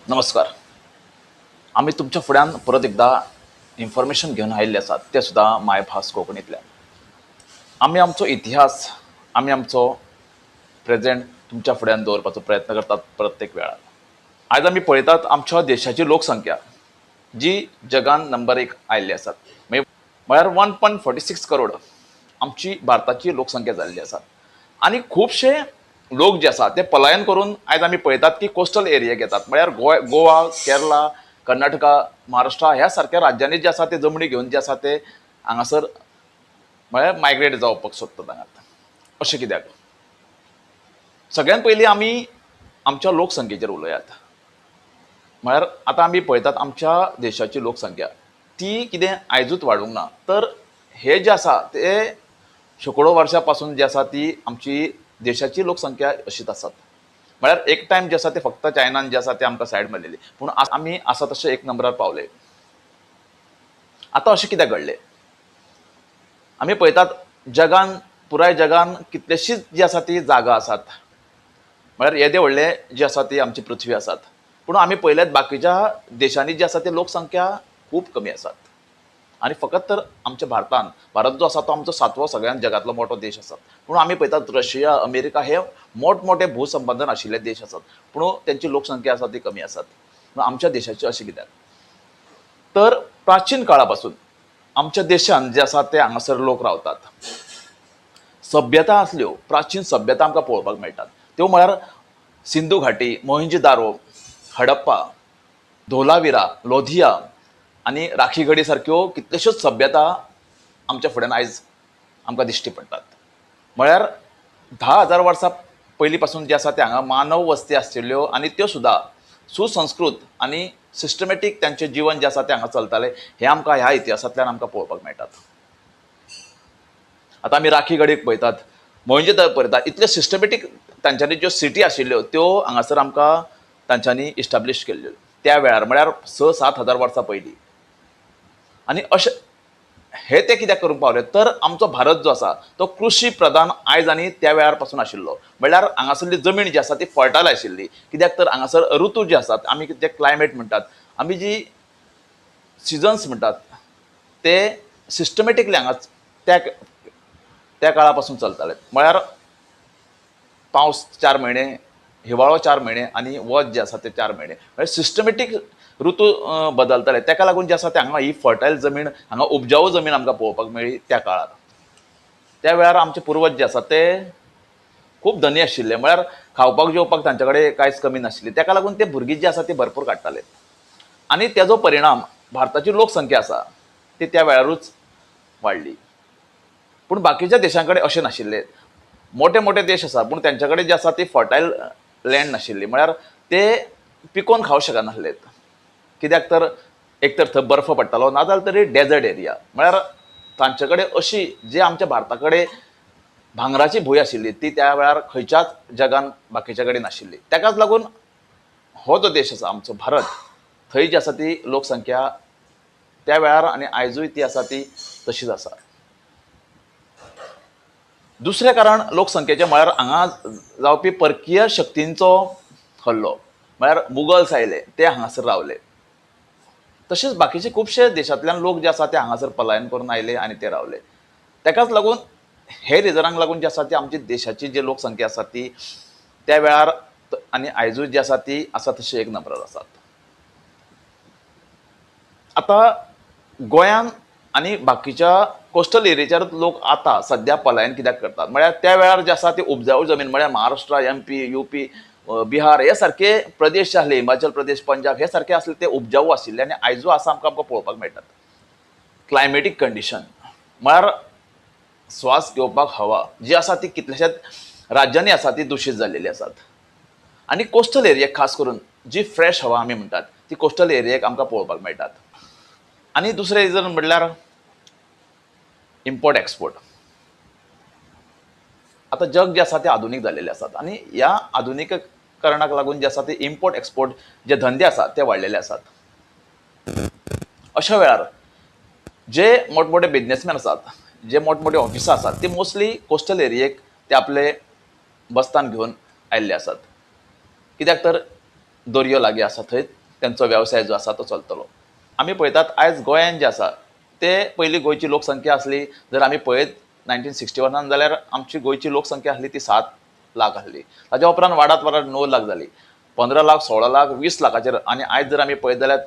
नमस्कार. आमी तुमच्या फुड्यान परत एकदा इन्फॉर्मेशन घेवन आयिल्ले आसात, तें सुद्दां मायभास कोंकणींतल्यान. आमी आमचो इतिहास, आमी आमचो प्रेजेंट तुमच्या फुड्यान दवरपाचो प्रयत्न करतात प्रत्येक वेळार. आयज आमी पळयतात आमच्या देशाची लोकसंख्या जी जगान नंबर एक आयिल्ली आसात, म्हळ्यार 1.46 करोड आमची भारताची लोकसंख्या जाल्ली आसा. आनी खुबशे लोक जे आसा ते पलायन करून आयज आमी पळयतात की कोस्टल एरियाक येतात, म्हळ्यार गोवा, केरला, कर्नाटका, महाराष्ट्र ह्या सारक्या राज्यांनी जे आसा ते जमणी घेवन जे आसा ते हांगासर म्हळ्यार मायग्रेट जावपाक सोदतात हांगात. अशें कित्याक? सगळ्यात पयलीं आमी आमच्या लोकसंख्येचेर उलयात. म्हळ्यार आतां आमी पळयतात आमच्या देशाची लोकसंख्या ती कितें आयजूच वाडूंक ना, तर हे जे आसा ते शेंकडो वर्सां पासून जी आसा ती आमची देशाची लोकसंख्या अशीच आसात. म्हळ्यार एक टायम जे आसा ते फक्त चायनान जे आसा ते आमकां सायड मारलेली, पूण आमी आसा तशें एक नंबरार पावले. आतां अशें कित्याक घडलें? आमी पळयतात जगान, पुराय जगान कितलेशीच जी आसा ती जागा आसात, म्हळ्यार येदे व्हडले जी आसा ती आमची पृथ्वी आसात, पूण आमी पळयल्यात बाकीच्या देशांनी जी आसा ती लोकसंख्या खूब कमी आसात. आनी फकत तर आमच्या भारतान, भारत जो आसा तो आमचो सातवो सगळ्यान जगांतलो मोठो देश आसा, पूण आमी पळयतात रशिया, अमेरिका हे मोठमोठे भूसंपादन आशिल्ले देश आसात, पूण तेंची लोकसंख्या आसा ती कमी आसात. पूण आमच्या देशाची अशें कित्याक? तर प्राचीन काळा पासून आमच्या देशान जे आसा ते हांगासर लोक रावतात. सभ्यता आसल्यो, प्राचीन सभ्यता आमकां पळोवपाक मेळटात, त्यो म्हळ्यार सिंधू घाटी, मोहिंजदारो, हडप्पा, धोलाविरा, लोधिया आनी राखीगडी सारक्यो कितल्योश्योच सभ्यता आमच्या फुड्यान आयज आमकां दिश्टी पडटात. म्हळ्यार 10,000 वर्सां पयलीं पासून जे आसा ते हांगा मानव वस्ती आशिल्ल्यो आनी त्यो सुद्दां सुसंस्कृत आनी सिस्टमॅटीक तांचें जिवन जें आसा तें हांगा चलतालें, हें आमकां ह्या इतिहासांतल्यान आमकां पळोवपाक मेळटात. आतां आमी राखीगडीक पळयतात, मोहिंजदारो पळयतात, इतले सिस्टमॅटीक तांच्यांनी ज्यो सिटी आशिल्ल्यो त्यो हांगासर आमकां तांच्यांनी इस्टाब्लीश केल्ल्यो त्या वेळार, म्हळ्यार 6-7 हजार वर्सां पयलीं. आनी अशें हे ते कित्याक करूंक पावले? तर आमचो भारत जो आसा तो कृशी प्रधान आयज आनी त्या वेळार पासून आशिल्लो. म्हळ्यार हांगासरली जमीन जी आसा ती फर्टायल आशिल्ली. कित्याक तर हांगासर ऋतू जे आसात, आमी जे क्लायमेट म्हणटात, आमी जी सिजन्स म्हणटात, ते सिस्टमॅटिकली हांगा त्या त्या काळा पासून चलताले. म्हळ्यार पावस 4 म्हयने, हिवाळो 4 म्हयने आनी वत जे आसा ते 4 म्हयने, म्हळ्यार सिस्टमॅटीक ऋतू बदलताले. ताका लागून जे आसा ते हांगा ही फर्टायल जमीन, हांगा उपजाऊ जमीन आमकां पळोवपाक मेळ्ळी त्या काळार. त्या वेळार आमचे पुर्वज जे आसा ते खूब धनी आशिल्ले, म्हळ्यार खावपाक जेवपाक तांचे कडेन कांयच कमी नाशिल्ली. ताका लागून ते भुरगीं जी आसा ती भरपूर काडटाले आनी तेजो परिणाम भारताची लोकसंख्या आसा ती त्या वेळारूच वाडली. पूण बाकीच्या देशां कडेन अशें नाशिल्लें. मोठे मोठे देश आसा, पूण तेंच्या कडेन जे आसा ती फर्टायल लँड नाशिल्ली, म्हळ्यार ते पिकोवन खावंक शकनासले. कित्याक तर एक तर थंय बर्फ पडटालो, नाजाल्यार तरी डेजर्ट एरिया. म्हळ्यार तांचे कडेन अशी जे आमच्या भारता कडेन भांगराची भूंय आशिल्ली ती त्या वेळार खंयच्याच जगान बाकीच्या कडेन नाशिल्ली. ताकाच लागून हो जो देश आसा आमचो भारत, थंय जी आसा ती लोकसंख्या त्या वेळार आनी आयजूय ती आसा ती तशीच आसा. दुसरें कारण लोकसंख्येचें म्हळ्यार हांगा जावपी परकीय शक्तींचो हल्लो. म्हळ्यार मुगल्स आयले, ते हांगासर रावले, तशेंच बाकीचे खुबशे देशांतल्यान लोक जे आसा ते हांगासर पलायन करून आयले आनी ते रावले. ताकाच लागून हे रिजनांक लागून जे आसा ती आमची देशाची जी लोकसंख्या आसा ती त्या वेळार आनी आयजूय जी आसा ती आसा तशी एक नंबरार आसात. आतां गोंयान आनी बाकीच्या कोस्टल एरियाचेर लोक आतां सद्या पलायन कित्याक करतात? म्हळ्यार त्या वेळार जे आसा ती उपजाऊ जमीन, म्हळ्यार महाराष्ट्र, एमपी, युपी, बिहार हे सारके प्रदेश जे आसले, हिमाचल प्रदेश, पंजाब हे सारके आसले, ते उपजाऊ आशिल्ले आनी आयजूय आसा आमकां आमकां पळोवपाक मेळटात. क्लायमेटीक कंडिशन म्हळ्यार श्वास घेवपाक हवा जी आसा ती कितल्याशाच राज्यांनी आसा ती दुशीत जाल्लेली आसात आनी कोस्टल एरियाक खास करून जी फ्रेश हवा आमी म्हणटात ती कोस्टल एरियेक आमकां पळोवपाक मेळटात. आनी दुसरें रिजन म्हणल्यार इम्पोर्ट एक्सपोर्ट. आतां जग जें आसा तें आधुनीक जाल्लेलें आसात आनी ह्या आधुनिकीकरणाक लागून जे आसा ते इम्पोर्ट एक्सपोर्ट जे धंदे आसात ते वाडलेले आसात. अशा वेळार जे मोठमोठे बिजनेसमॅन आसात, जे मोठमोठे ऑफिसां आसात, ते मोस्टली कोस्टल एरियेक ते आपले बस्तान घेवन आयिल्ले आसात. कित्याक तर दर्यो लागीं आसा, थंय तेंचो वेवसाय जो आसा तो चलतलो. आमी पळयतात आयज गोंयान जे आसा ते पयलीं गोंयची लोकसंख्या आसली, जर आमी पळयत 1961 जाल्यार आमची गोंयची लोकसंख्या आसली ती 7 लाख आसली. ताच्या उपरांत वाडत वाडत 9 लाख जाली, 15 लाख, 16 लाख, 20 लाखाचेर, आनी आयज जर आमी पळयत जाल्यार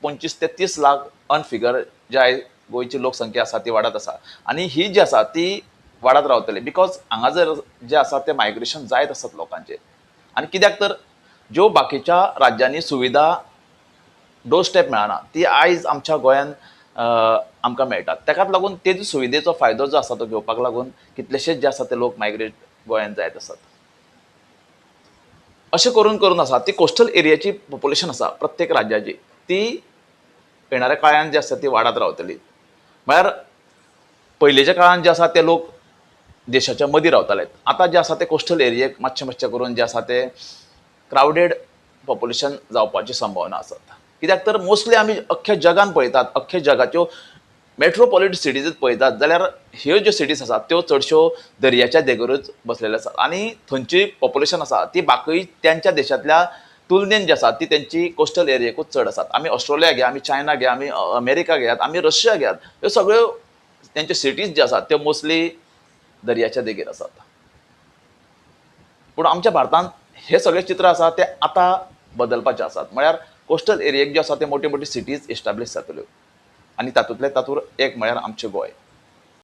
25 ते 30 लाख अनफिगर जे आयज गोंयची लोकसंख्या आसा ती वाडत आसा. आनी ही जी आसा ती वाडत रावतली, because हांगा जर जे आसा ते मायग्रेशन जायत आसात लोकांचे. आनी कित्याक तर ज्यो बाकीच्या राज्यांनी सुविधा डोर स्टेप मेळना ती आयज आमच्या गोंयान आमकां मेळटात. ताकाच लागून तेज सुविधेचो फायदो जो आसा तो घेवपाक लागून कितलेशेच जे आसा ते लोक मायग्रेट गोंयान जायत आसात. अशें करून करून आसा ती कोस्टल एरियाची पॉप्युलेशन आसा प्रत्येक राज्याची ती येणाऱ्या काळान जी आसा ती वाडत रावतली. म्हळ्यार पयलींच्या काळान जे आसा ते लोक देशाच्या मदीं रावताले, आतां जे आसा ते कोस्टल एरियेक मातशें मातशें करून जे आसा ते क्रावडेड पॉप्युलेशन जावपाची संभावना आसात. कित्याक तर मोस्टली आमी अख्ख्या जगान पळयतात, अख्ख्या जगाच्यो मेट्रोपॉलिटन सिटीज पळयतात जाल्यार ह्यो ज्यो सिटीज आसात त्यो चडश्यो दर्याच्या देगेरूच बसलेल्यो आसात आनी थंयची पॉप्युलेशन आसा ती बाकी त्यांच्या देशांतल्या तुलनेन जी आसा ती तेंची कोस्टल एरियेकूच चड आसात. आमी ऑस्ट्रेलिया घेया, आमी चायना घेया, आमी अमेरिका घेयात, आमी रशिया घेयात, ह्यो सगळ्यो तेंच्यो सिटीज ज्यो आसात त्यो मोस्टली दर्याच्या देगेर आसात. पूण आमच्या भारतांत हे सगळे चित्र आसा ते आतां बदलपाचे आसात. म्हळ्यार कोस्टल एरियेक ज्यो आसा ते मोट्यो मोट्यो सिटीज इस्टाब्लीश जातल्यो आनी तातूंतले तातूंत एक म्हळ्यार आमचें गोंय.